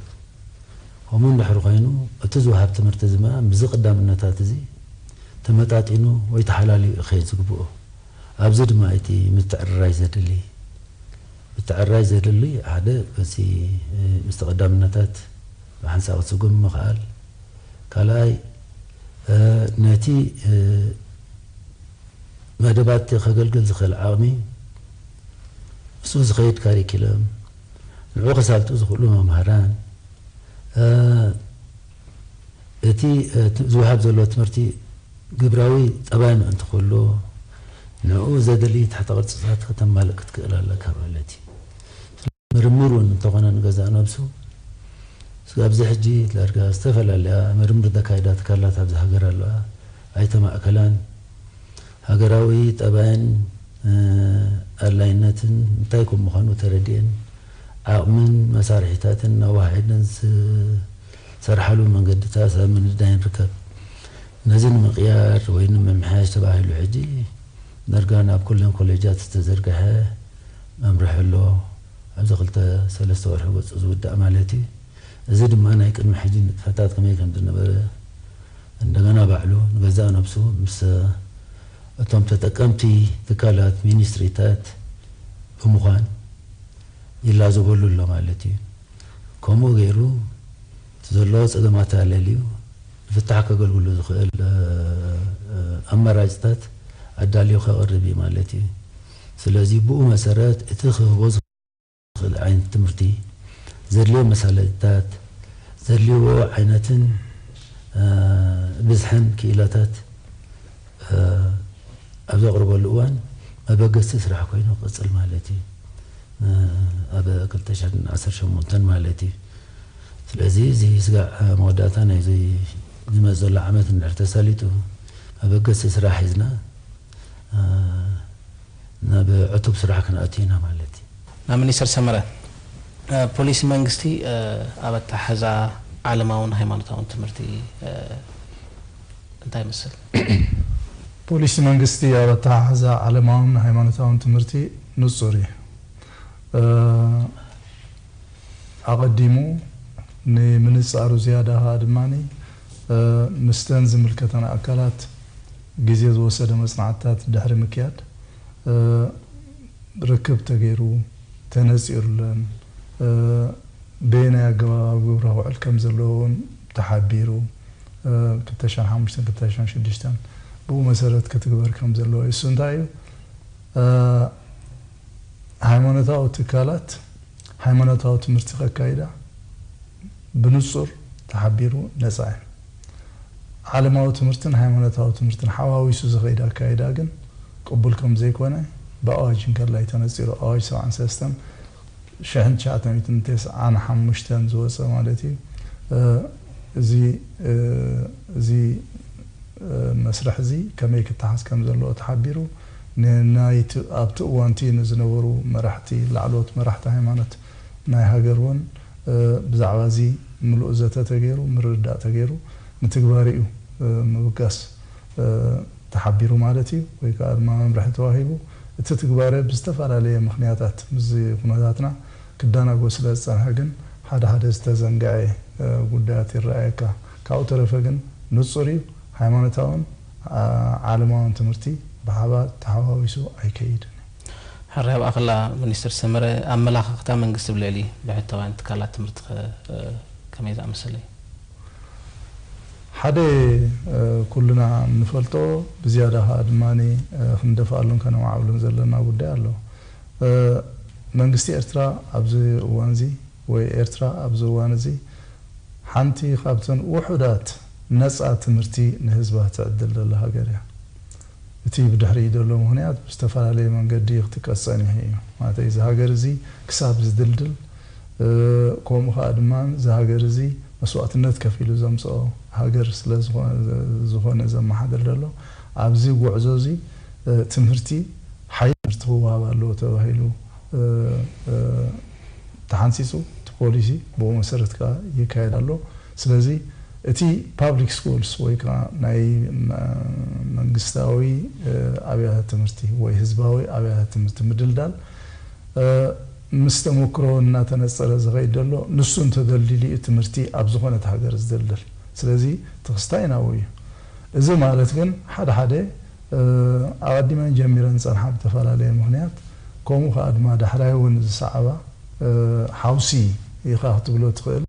ከምኡ እንድሕር ኮይኑ፣ እቲ ዝወሃብ ትምህርቲ ድማ ምስዚ ቀዳምነታት እዚ ተመጣጢኑ ወይ ተሓላልዩ እዩ ክኸይድ ዝግብኦ። ኣብዚ ድማ እቲ ምትዕርራይ ዘድሊ፣ ምትዕርራይ ዘድሊ፣ ሓደ በዚ፣ እ፣ ምስቲ ቀዳምነታት ብሓንሳእ ክትስጉም ምኽኣል፣ ካልኣይ፣ እ፣ ነቲ፣ እ፣ መደባት ከገልግል ዝኽእል ዓቕሚ፣ ምስኡ ዝኸይድ ካሪኪለም፣ ንዕኡ ከሳልጡ ዝኽእሉ መምሃራን፣ እ፣ እቲ፣ እ፣ ት-፣ ዝወሃብ ዘሎ ትምህርቲ ግብራዊ ጠባይ ምእንቲ ክህሉ፣ ንዕኡ ዘድሊ ትሕተ ቅርጽታት ከተማልእ ክትክእል ኣለካ ማለት እዩ። ምርምር እውን እንተኾነ ንገዛእ ነብሱ፣ ስጋብ እዚ ሕጂ ዳርጋ ዝተፈላለያ ምርምር ዘካይዳ ትካላት ኣብዚ ሃገር ኣለዋ፣ ኣይተማእከላን። ሃገራዊ ጠባይን፣ እ፣ ኣድላይነትን እንታይ ከም ምዃኑ ተረዲኤን፣ ዓቕምን መሳርሒታትን ኣዋሃሂደን ዝሰርሓሉ መንገድታት ኣብ ምንዳይ ንርከብ። ነዚ ንምቕያር ወይ ንምምሕያሽ ተባሂሉ ሕጂ ዳርጋ ናብ ኩለን ኮሌጃት ዝተዘርግሐ መምርሒ ኣሎ። ኣብዚ ክልተ ሰለስተ ወርሒ ገጹ ዝውዳእ ማለት እዩ። እዚ ድማ ናይ ቅድሚ ሕጂ ንጥፈታት ከመይ ከም ዝነበረ እንደገና ባዕሉ ንገዛእ ነብሱ ምስ እቶም ተጠቀምቲ ትካላት፣ ሚኒስትሪታት ብምዃን ይላዘበሉ ኣሎ ማለት እዩ። ከምኡ ገይሩ እቲ ዘሎ ጸገማት ኣለልዩ ንፍታሕ ከገልግሉ ዝኽእል፣ እ፣ እ፣ ኣማራጺታት ኣዳልዩ ከቕርብ እዩ ማለት እዩ። ስለዚ ብኡ መሰረት እቲ ክህቦ ዝኽእል ዓይነት ትምህርቲ፣ ዘድልዮ መሳለጥታት፣ ዘድልይዎ ዓይነትን፣ እ፣ ብዝሕን ክኢላታት፣ እ፣ ኣብ ዘቕርበሉ እዋን መበገሲ ስራሕ ኮይኑ ክቕጽል ማለት እዩ። እ፣ ኣብ ክልተ ሽሕን ዓሰርተ ሸሞንተን ማለት እዩ። ስለዚ እዚ ስጋዕ መወዳእታ ናይዚ ዝመጽእ ዘሎ ዓመት እንድሕር ተሳሊጡ፣ መበገሲ ስራሕ ሒዝና፣ እ፣ ናብ ዕቱብ ስራሕ ክንኣቱ ኢና ማለት እዩ። ናብ ሚኒስትር ሰመረ፣ እ፣ ፖሊሲ መንግስቲ፣ እ፣ ኣብ ኣተሓሕዛ ዓለማውን ሃይማኖታውን ትምህርቲ፣ እ፣ እንታይ ይመስል? ፖሊሲ መንግስቲ ኣብ ኣተሓሕዛ ዓለማውን ሃይማኖታውን ትምህርቲ ንጹር እዩ። እ፣ ኣቐዲሙ ንምንጻሩ ዝያዳ ከኣ ድማ፣ እ፣ ምስተን ዝምልከተን ኣካላት ግዜ ዝወሰደ መጽናዕትታት ድሕሪ ምክያድ፣ እ፣ ርክብ ተገይሩ፣ ተነጺሩለን፣ እ፣ በየናይ ኣገባብ ኣብ ግብረ ክውዕል ከም ዘለዎ እውን ተሓቢሩ፣ እ፣ ክልተ ሽሕን ሓሙሽተን ክልተ ሽሕን ሽዱሽተን ብኡ መሰረት ክትግበር ከም ዘለዎ እዩ። እሱ እንታይ እዩ? እ፣ ሃይማኖታዊ ትካላት ሃይማኖታዊ ትምህርቲ ከካይዳ ብንጹር ተሓቢሩ ነጻ እዩ። ዓለማዊ ትምህርትን ሃይማኖታዊ ትምህርትን ሓዋዊሱ ዝኸይድ ኣካይዳ ግን ቅቡል ከም ዘይኮነ ብኣዋጅ እንከላይ ተነጺሩ፣ ኣዋጅ ሰብዓን ሰለስተን ሽሕን ትሽዓተ ሚእትን ተስዓን ሓሙሽተን ዝወጸ ማለት እዩ። እ፣ እዚ፣ እ፣ እዚ፣ እ፣ መስርሕ እዚ ከመይ ክተሓዝ ከም ዘለዎ ተሓቢሩ፣ ንናይቲ ኣብቲ እዋንቲ ንዝነበሩ መራሕቲ፣ ላዕለዎት መራሕቲ ሃይማኖት ናይ ሃገር እውን፣ እ፣ ብዛዕባ እዚ ምሉእ ዘተ ተገይሩ፣ ምርድዳእ ተገይሩ፣ ንትግባሪኡ፣ እ፣ ምብጋስ፣ እ፣ ተሓቢሩ ማለት እዩ፣ ወይ ከኣ ድማ መምርሒ ተዋሂቡ። እቲ ትግባረ ብዝተፈላለየ ምኽንያታት ምስዚ ኩነታትና ክዳናጎ ስለ ዝጸንሐ ግን ሓደ ሓደ ዝተዘንግዐ ጉዳያት ይረኣየካ። ካብኡ ተረፈ ግን ንጹር እዩ፣ ሃይማኖታውን ዓለማውን ትምህርቲ ብሓባር ተሓዋዊሱ ኣይከይድን እዩ። ሕራይ ኣብ ኣኸላ ሚኒስትር ሰመረ ኣመላኻኽታ መንግስቲ ብልዕሊ ብሕታውያን ትካላት ትምህርቲ ከ ከመይ ዝኣመሰለ እዩ? ሓደ ኩልና እንፈልጦ ብዝያዳ ከዓ ድማ ክንደፍኣሉን ከነማዕብሉን ዘለና ጉዳይ ኣሎ። መንግስቲ ኤርትራ ኣብዚ እዋን እዚ ወይ ኤርትራ ኣብዚ እዋን እዚ ሓንቲ ካብተን ውሑዳት ነፃ ትምህርቲ ንህዝባ ትዕድል ዘላ ሃገር እያ። እቲ ብድሕሪኡ ዘሎ ምኽንያት ብዝተፈላለየ መንገዲ ክጥቀስ ጸኒሑ እዩ። ማለት እዚ ሃገር እዚ ክሳብ ዝድልድል ከምኡ ከዓ ድማ እዚ ሃገር እዚ መስዋእትነት ከፊሉ ዘምፅኦ ሃገር ስለ ዝኾነ ዘመሓድር ዘሎ ኣብዚ ጉዕዞ እዚ ትምህርቲ ሓይሊ ትምህርቲ ክወሃብ ኣለዎ ተባሂሉ ተሓንፂፁ እቲ ፖሊሲ ብኡ መሰረት ከዓ ይካየድ ኣሎ። ስለዚ እቲ ፓብሊክ ስኩልስ ወይ ከዓ ናይ መንግስታዊ ኣብያተ ትምህርቲ ወይ ህዝባዊ ኣብያተ ትምህርቲ ምድልዳል ምስ ተመክሮ እናተነፀረ ዝኸይድ ዘሎ ንሱ እንተደልዲሉ እዩ ትምህርቲ ኣብ ዝኾነት ሃገር ዝድልድል። ስለዚ እቲ ክስታይ ናብኡ እዩ። እዚ ማለት ግን ሓደ ሓደ ኣቐዲመን ጀሚረን ዝፀንሓ ብተፈላለየ ምኽንያት ከምኡ ከዓ ድማ ዳሕራይ እውን ዝሰዓባ ሓውሲ ኢኻ ክትብሎ ትኽእል።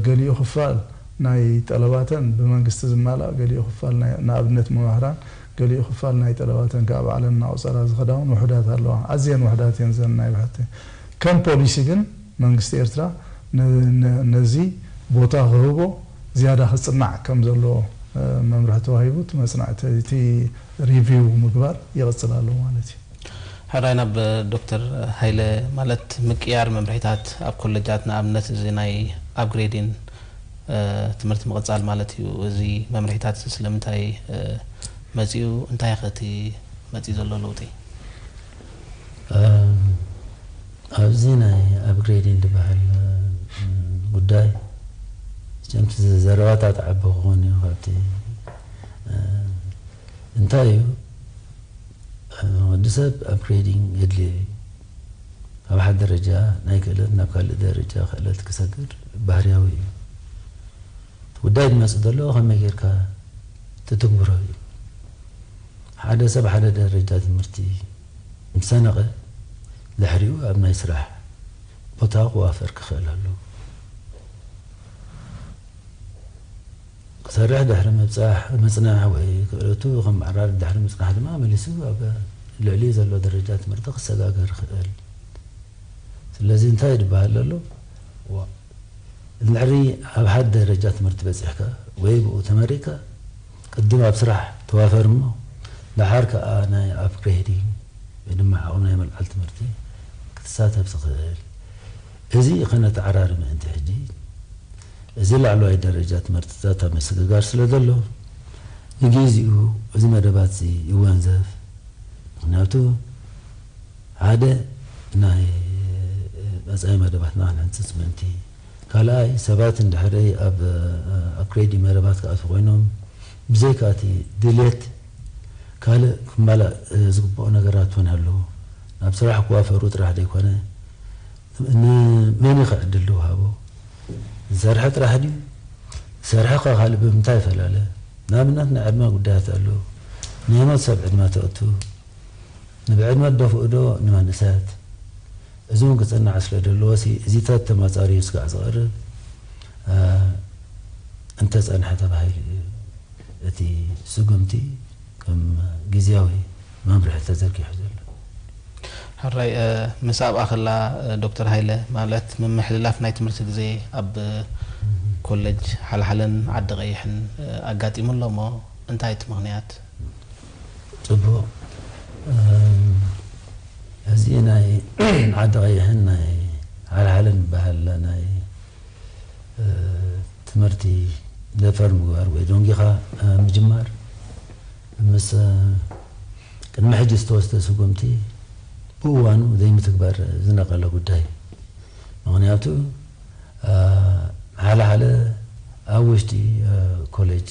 ገሊኡ ክፋል ናይ ጠለባተን ብመንግስቲ ዝማላእ፣ ገሊኡ ክፋል ናይ ንኣብነት መማህራን፣ ገሊኡ ክፋል ናይ ጠለባተን ከዓ ባዕለን እናቆፀራ ዝኸዳ እውን ውሑዳት ኣለዋ። ኣዝየን ውሑዳት እየን ዘን ናይ ብሕቲ። ከም ፖሊሲ ግን መንግስቲ ኤርትራ ነዚ ቦታ ክህቦ ዝያዳ ክጽናዕ ከም ዘለዎ መምርሒ ተዋሂቡ እቲ መጽናዕቲ እቲ ሪቪው ምግባር ይቕጽል ኣሎ ማለት እዩ። ሕራይ ናብ ዶክተር ሃይለ ማለት ምቅያር መምርሒታት ኣብ ኮለጃት ንኣብነት እዚ ናይ ኣፕግሬዲን ትምህርቲ ምቕጻል ማለት እዩ። እዚ መምርሒታት እዚ ስለምንታይ መጺኡ? እንታይ ከ እቲ መጺኡ ዘሎ ለውጢ? ኣብዚ ናይ ኣፕግሬዲንግ ዝበሃል ጉዳይ ከምቲ ዘረባታት ዓቢ ክኾን እዩ ካብቲ እንታይ እዩ ወዲ ሰብ ኣፕግሬዲንግ የድልዮ እዩ ካብ ሓደ ደረጃ ናይ ክእለት ናብ ካልእ ደረጃ ክእለት ክሰግር ባህርያዊ እዩ እቲ ጉዳይ ዝመፅእ ዘሎ ከመይ ጌርካ ትትግብሮ እዩ ሓደ ሰብ ሓደ ደረጃ ትምህርቲ ምስ ሰነቐ ድሕሪኡ ኣብ ናይ ስራሕ ቦታ ክዋፈር ክኽእል ኣለዎ። ክሰርሕ ድሕሪ ምብፃሕ ምፅናሕ ወይ ክእለቱ ከመዓራርይ ድሕሪ ምፅናሕ ድማ መሊሱ ኣብ ልዕሊኡ ዘሎ ደረጃ ትምህርቲ ክሰጋገር ይኽእል። ስለዚ እንታይ ድበሃል ዘሎ? ድሕሪ ኣብ ሓደ ደረጃ ትምህርቲ በፂሕካ ወይ ብኡ ተመሪቅካ ቅድም ኣብ ስራሕ ተዋፈር እሞ ደሓር ከዓ ናይ ኣፕግሬዲንግ ወይ ድማ ዓቕሚ ናይ ምልዓል ትምህርቲ ክትሳተፍ ትኽእል። እዚ ከነተዓራሪ ምእንቲ ሕጂ እዚ ላዕለዋይ ደረጃ ትምህርትታት ኣብ ምስግጋር ስለ ዘሎ ንግዚኡ እዚ መደባት እዚ ይወንዘፍ። ምክንያቱ ሓደ ናይ መፃኢ መደባትና ክንሕንፅፅ ምእንቲ ካልኣይ ሰባት እንድሕሪ ኣብ ኣፕግሬዲ መደባት ክኣትዉ ኮይኖም ብዘይካ እቲ ድሌት ካልእ ክማላእ ዝግብኦ ነገራት እውን ኣሎ ናብ ስራሕ ክዋፈሩ ጥራሕ ዘይኮነ ንመን እዩ ከዕድል ዝወሃቦ ዝሰርሐ ጥራሕ ድዩ ዝሰርሐ ከ ካልእ ብምንታይ ይፈላለ ንኣብነት ናይ ዕድመ ጉዳያት ኣሎ ንህይወት ሰብ ዕድመ ተእቱ ንብዕድመ ደፍኡ ዶ ንመንእሰያት እዚ እውን ክፅናዕ ስለ ዘለዎ ሲ እዚታት ተማፃሪዩ ስጋዕ ዝቐርብ እንተፀንሐ ተባሂሉ እዩ እቲ ስጉምቲ ከም ግዝያዊ መምርሒ ተዘርጊሑ ዘሎ። ሕራይ ምስ ኣብኣ ከላ ዶክተር ሃይለ ማለት ምምሕልላፍ ናይ ትምህርቲ ግዜ ኣብ ኮለጅ ሓልሓለን ዓዲ ቀይሕን ኣጋጢሙ ኣሎ እሞ እንታይ እቲ ምኽንያት? ፅቡቕ እዚ ናይ ዓዲ ቀይሕን ናይ ሓልሓለን ዝበሃል ናይ ትምህርቲ ደፈር ምግባር ወይ ደንጊኻ ምጅማር ምስ ቅድሚ ሕጂ ዝተወስደ ስጉምቲ ብእዋኑ ዘይምትግባር ዝነቐለ ጉዳይ። ምኽንያቱ፣ አ፣ ሓለ ሓለ ኣብ ውሽጢ፣ አ፣ ኮሌጅ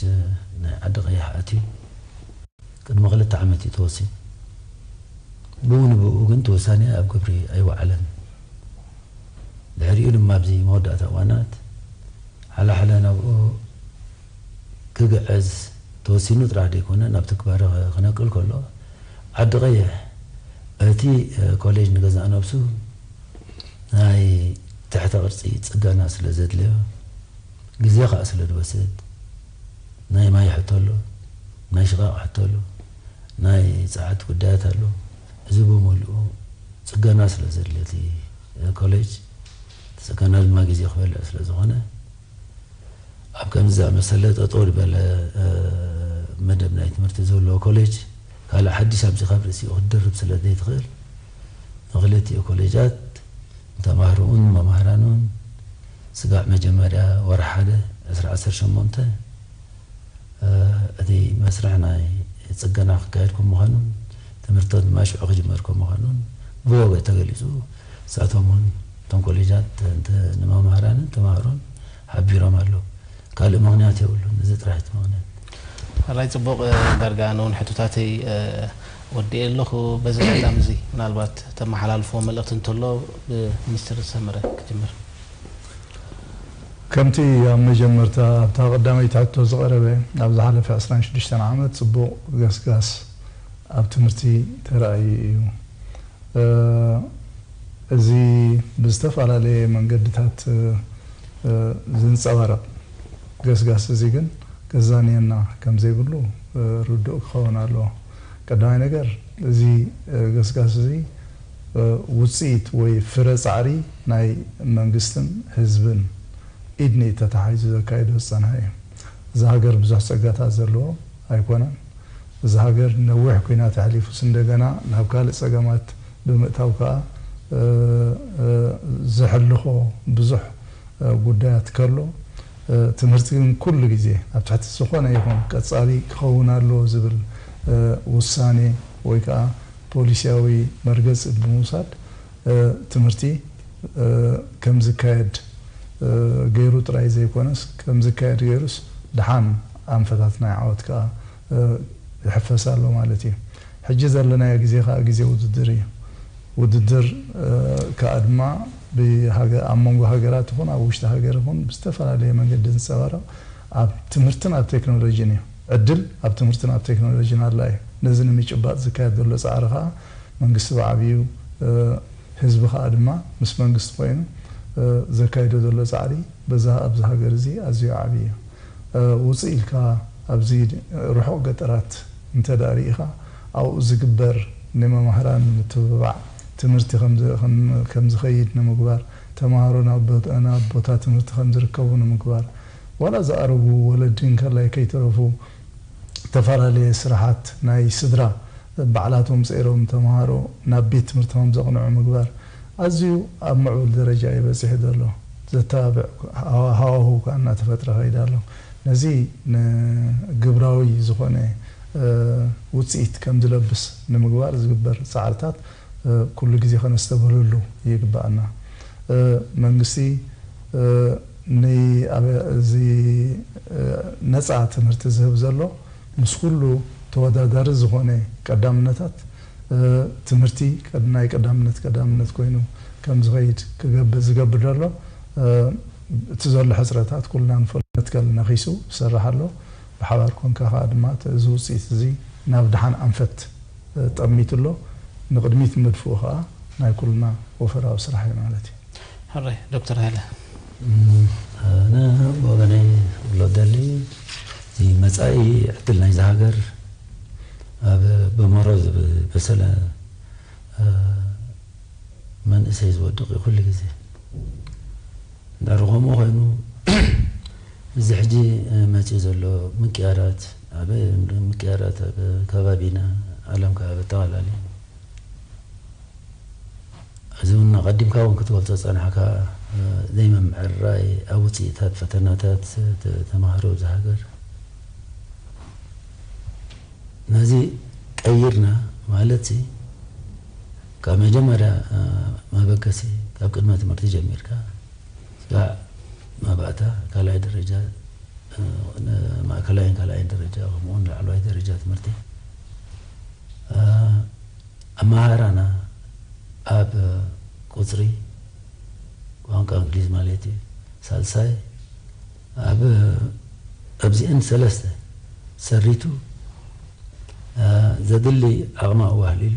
ናይ ዓዲ ቀይሕ ኣትዩ ቅድሚ ክልተ ዓመት እዩ ተወሲኑ። ብኡ ንብኡ ግን እቲ ውሳኔ ኣብ ግብሪ ኣይወዓለን። ድሕሪኡ ድማ ኣብዚ መወዳእታ እዋናት ሓለ ሓለ ናብኡ ክግዕዝ ተወሲኑ ጥራሕ ዘይኮነ፣ ናብ ትግባረ ክነቅል ከሎ፣ ዓዲ ቀይሕ እቲ፣ እ፣ ኮሌጅ ንገዛእ ነብሱ ናይ ትሕተ ቅርጺ ጽገና ስለ ዘድልዮ፣ ግዜ ከኣ ስለ ዝወስድ፣ ናይ ማይ ሕቶ ኣሎ፣ ናይ ሽቓቕ ሕቶ ኣሎ፣ ናይ ጸዓት ጉዳያት ኣሎ። እዚ ብምሉኡ ጽገና ስለ ዘድልዮ እቲ ኮሌጅ፣ እቲ ጽገና ድማ ግዜ ክበልዕ ስለ ዝኾነ፣ ኣብ ከምዚ ዝኣመሰለ ጠጠው ዝበለ፣ እ፣ መደብ ናይ ትምህርቲ ዘለዎ ኮሌጅ፣ ካልእ ሓድሽ ኣምጺኻ ኣብ ርእሲኡ ክትድርብ ስለ ዘይትኽእል፣ ንክልቲኡ ኮሌጃት ንተማሃሮኡን መማህራኑን ስጋዕ መጀመርያ ወርሒ ሓደ ዕስራ ዓሰርተ ሸሞንተ፣ እ፣ እቲ መስርሕ ናይ ጽገና ክካየድ ከም ምዃኑን ትምህርቶም ድማ ሽዑ ክጅመር ከም ምዃኑን ብወግዒ ተገሊጹ። ንሳቶም እውን እቶም ኮሌጃት እንተ ንመማህራንን ተማሃሮን ሓቢሮም ኣለዉ። ካልእ ምኽንያት የብሉን። እዚ ጥራሕ እቲ ምኽንያት። ሕራይ ጽቡቕ፣ እ፣ ዳርጋ ኣነ እውን ሕቶታተይ፣ እ፣ ወዲኤ ኣለኹ። በዚ ኣጋጣሚ እዚ ምናልባት ተመሓላልፎ መልእኽቲ እንተሎ ብሚኒስትር ሰመረ ክጅምር። ከምቲ ኣብ መጀመርታ ኣብታ ቀዳመይቲ ሕቶ ዝቐረበ፣ ኣብ ዝሓለፈ ዕስራን ሽዱሽተን ዓመት ጽቡቕ ገስጋስ ኣብ ትምህርቲ ተራእዩ እዩ። እ፣ እዚ ብዝተፈላለየ መንገድታት፣ እ፣ እ፣ ዝንጸባረቕ ገስጋስ እዚ ግን ከዛንየና ከም ዘይብሉ፣ እ፣ ርዱእ ክኸውን ኣለዎ። ቀዳማይ ነገር፣ እዚ፣ እ፣ ገስጋስ እዚ፣ እ፣ ውጽኢት ወይ ፍረ ጻዕሪ ናይ መንግስትን ህዝብን ኢድ ንኢድ ተተሓሒዙ ዘካይዶ ዝጸንሐ እዩ። እዛ ሃገር ብዙሕ ጸጋታት ዘለዎ ኣይኮነን። እዛ ሃገር ነዊሕ ኲናት ኣሕሊፉስ እንደገና ናብ ካልእ ጸገማት ብምእታው ከኣ፣ እ፣ እ፣ ዘሕልኾ ብዙሕ፣ እ፣ ጉዳያት ከሎ፣ እ፣ ትምህርቲ ግን ኩሉ ግዜ ኣብ ትሕቲ ዝኾነ ይኹን ቀጻሊ ክኸውን ኣለዎ ዝብል፣ እ፣ ውሳኔ ወይ ከኣ ፖሊሲያዊ መርገጺ ብምውሳድ፣ እ፣ ትምህርቲ፣ እ፣ ከም ዝካየድ፣ እ፣ ገይሩ ጥራይ ዘይኮነስ፣ ከም ዝካየድ ገይሩስ ደሓን ኣንፈታት ናይ ዓወት ከኣ፣ እ፣ ይሕፈስ ኣሎ ማለት እዩ። ሕጂ ዘለናዮ ግዜ ከኣ ግዜ ውድድር እዩ። ውድድር፣ እ፣ ከኣ ድማ ብሃገ-፣ ኣብ መንጎ ሃገራት ይኹን ኣብ ውሽጢ ሃገር ይኹን ብዝተፈላለየ መንገዲ ዝንጸባረቕ ኣብ ትምህርትን ኣብ ቴክኖሎጂን እዩ። ዕድል ኣብ ትምህርትን ኣብ ቴክኖሎጂን ኣላ እዩ። ነዚ ንምጭባጥ ዝካየድ ዘሎ ጻዕሪ ከኣ መንግስቲ ብዓብዩ፣ እ፣ ህዝቢ ከኣ ድማ ምስ መንግስቲ ኮይኑ፣ እ፣ ዘካይዶ ዘሎ ጻዕሪ በዛ ኣብዚ ሃገር እዚ ኣዝዩ ዓቢ እዩ። እ፣ ውጽእ ኢልካ ኣብዚ ርሑቕ ገጠራት እንተ ደኣ ርኢኻ፣ ኣብኡ ዝግበር ንመማህራን ንምትብባዕ፣ ትምህርቲ ከም ዝ-፣ ከም፣ ከም ዝኸይድ ንምግባር፣ ተማሃሮ ናብ ቦ-፣ ናብ ቦታ ትምህርቲ ከም ዝርከቡ ንምግባር፣ ዋላ ዝኣረጉ ወለዲ እንከላይ ከይተረፉ፣ ዝተፈላለየ ስራሓት ናይ ስድራ ባዕላቶም ጸይሮም ተምሃሮ ናብ ቤት ትምህርቲ ከም ዘቕንዑ ምግባር ኣዝዩ ኣብ ምዕቡል ደረጃ እዩ በጺሑ ዘሎ። ዘተባብዕ ሃዋ-፣ ሃዋህው ከኣ እናተፈጥረ ከይዱ ኣሎ። ነዚ ንግብራዊ ዝኾነ፣ እ፣ ውጽኢት ከም ዝለብስ ንምግባር ዝግበር ጻዕርታት፣ እ፣ ኩሉ ግዜ ከነስተብህለሉ ይግባኣና። እ፣ መንግስቲ፣ እ፣ ንኣበ-፣ እዚ፣ እ፣ ነጻ ትምህርቲ ዝህብ ዘሎ ምስ ኩሉ ተወዳዳሪ ዝኾነ ቀዳምነታት፣ እ፣ ትምህርቲ ቀድ-፣ ናይ ቀዳምነት ቀዳምነት ኮይኑ ከም ዝኸይድ ክገብር፣ ዝገብር ዘሎ፣ እ፣ እቲ ዘሎ ሕጽረታት ኩልና ንፈልጦ። መትከል ነኺሱ ዝሰርሕ ኣሎ። ብሓባር ኮንካ ከኣ ድማ እቲ፣ እዚ ውጽኢት እዚ ናብ ደሓን ኣንፈት፣ እ፣ ጠሚቱ ኣሎ። ንቕድሚት ምድፍኡ ከኣ ናይ ኩልና ወፈራዊ ስራሕ እዩ ማለት እዩ። ሕራይ ዶክተር ሃይለ። እም፣ ኣነ ብወገነይ ክብሎ ደሊ፣ እዚ መጻኢ ዕድል ናይዛ ሃገር ኣብ በመሮ ዝበሰለ፣ እ፣ መንእሰይ ዝወድቕ እዩ ኩሉ ግዜ። እንድሕር ከምኡ ኮይኑ፣ እዚ ሕጂ፣ እ፣ መጺኡ ዘሎ ምቅያራት፣ ኣብ ምቅያራት ኣብ ከባቢና፣ ዓለም ከኣ ብኣጠቓላሊ፣ እዚ እውን ኣቐዲምካ እውን ክትገልጾ ዝጸናሕካ፣ እ፣ ዘይምምዕርራይ ኣብ ውጽኢታት ፈተናታት ተ-፣ ተማሃሮ እዛ ሃገር። ነዚ ቀይርና ማለት ሲ፣ ካብ መጀመርያ መበገሲ ካብ ቅድመ ትምህርቲ ጀሚርካ ስጋዕ መባእታ ካልኣይ ደረጃ፣ ማእከላይን ካልኣይን ደረጃ ከምኡውን ላዕለዋይ ደረጃ ትምህርቲ ኣመሃራና ኣብ ቁፅሪ፣ ቋንቋ እንግሊዝ ማለት እዩ፣ ሳልሳይ ኣብ ኣብዚአን ሰለስተ ሰሪቱ ዘድሊ ዓቕሚ ኣዋህሊሉ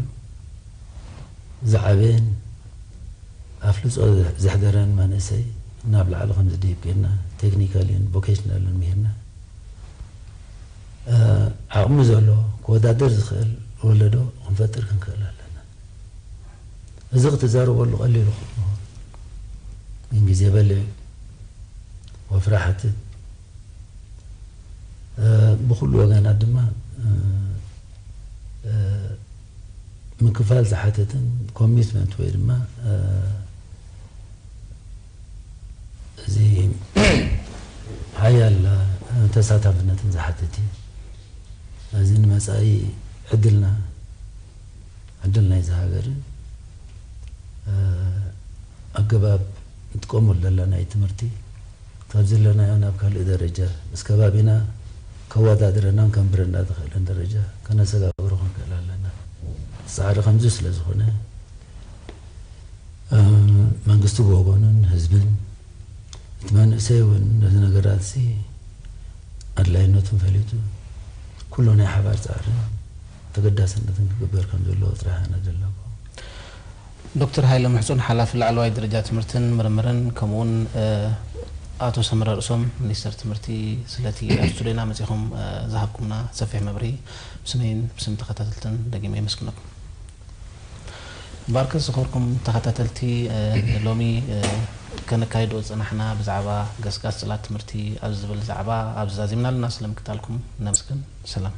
ዝዓበየን ኣፍልጦ ዘሕደረን መንእሰይ ናብ ላዕሊ ከምዚ ድሂብ ጌርና ቴክኒካልን ቮኬሽናልን ምሂርና ዓቕሚ ዘሎ ክወዳደር ዝኽእል ወለዶ ክንፈጥር ክንክእል ኣለና። እዚ ክትዛረበሉ ቀሊሉ ክኸውን ግን ግዜ በልዕ ወፍሪ ሓትት ብኩሉ ወገናት ድማ ምክፋል ዝሓተትን ኮሚትመንት ወይ ድማ እዚ ሓያል ተሳታፍነትን ዝሓትት እዩ። እዚ ንመፃኢ ዕድልና ዕድል ናይዚ ሃገርን ኣገባብ ንጥቀመሉ ዘለና ናይ ትምህርቲ ካብ ዘለናዮ ናብ ካልእ ደረጃ ምስ ከባቢና ከወዳድረናን ከንብረና ዝኽእልን ደረጃ ከነሰጋግሮ ክንክእል ኣለና። ፃዕሪ ከምዚ ስለ ዝኾነ መንግስቲ ብወገኑን ህዝብን እቲ መንእሰይ እውን ነዚ ነገራት ሲ ኣድላይነቱን ፈሊጡ ኩሉ ናይ ሓባር ፃዕርን ተገዳስነትን ክግበር ከም ዘለዎ ጥራሕ ኣነ ዘለኩ። ዶክተር ሃይለ ምሕፁን ሓላፊ ላዕለዋይ ደረጃ ትምህርትን ምርምርን ከምኡውን ኣቶ ሰመረ ርእሶም ሚኒስተር ትምህርቲ ስለቲ ኣብ ስቱዲዮና መፂኹም ዝሃብኩምና ሰፊሕ መብርሂ ብስመይን ብስም ተኸታተልትን ደጊመ የመስግነኩም። ባርከ ዝኸበርኩም ተኸታተልቲ ሎሚ ከነካይዶ ዝፀናሕና ብዛዕባ ገስጋስ ፅላት ትምህርቲ ኣብ ዝብል ዛዕባ ኣብዚ ዛዚምና ኣለና። ስለምክታልኩም ነመስግን። ሰላም።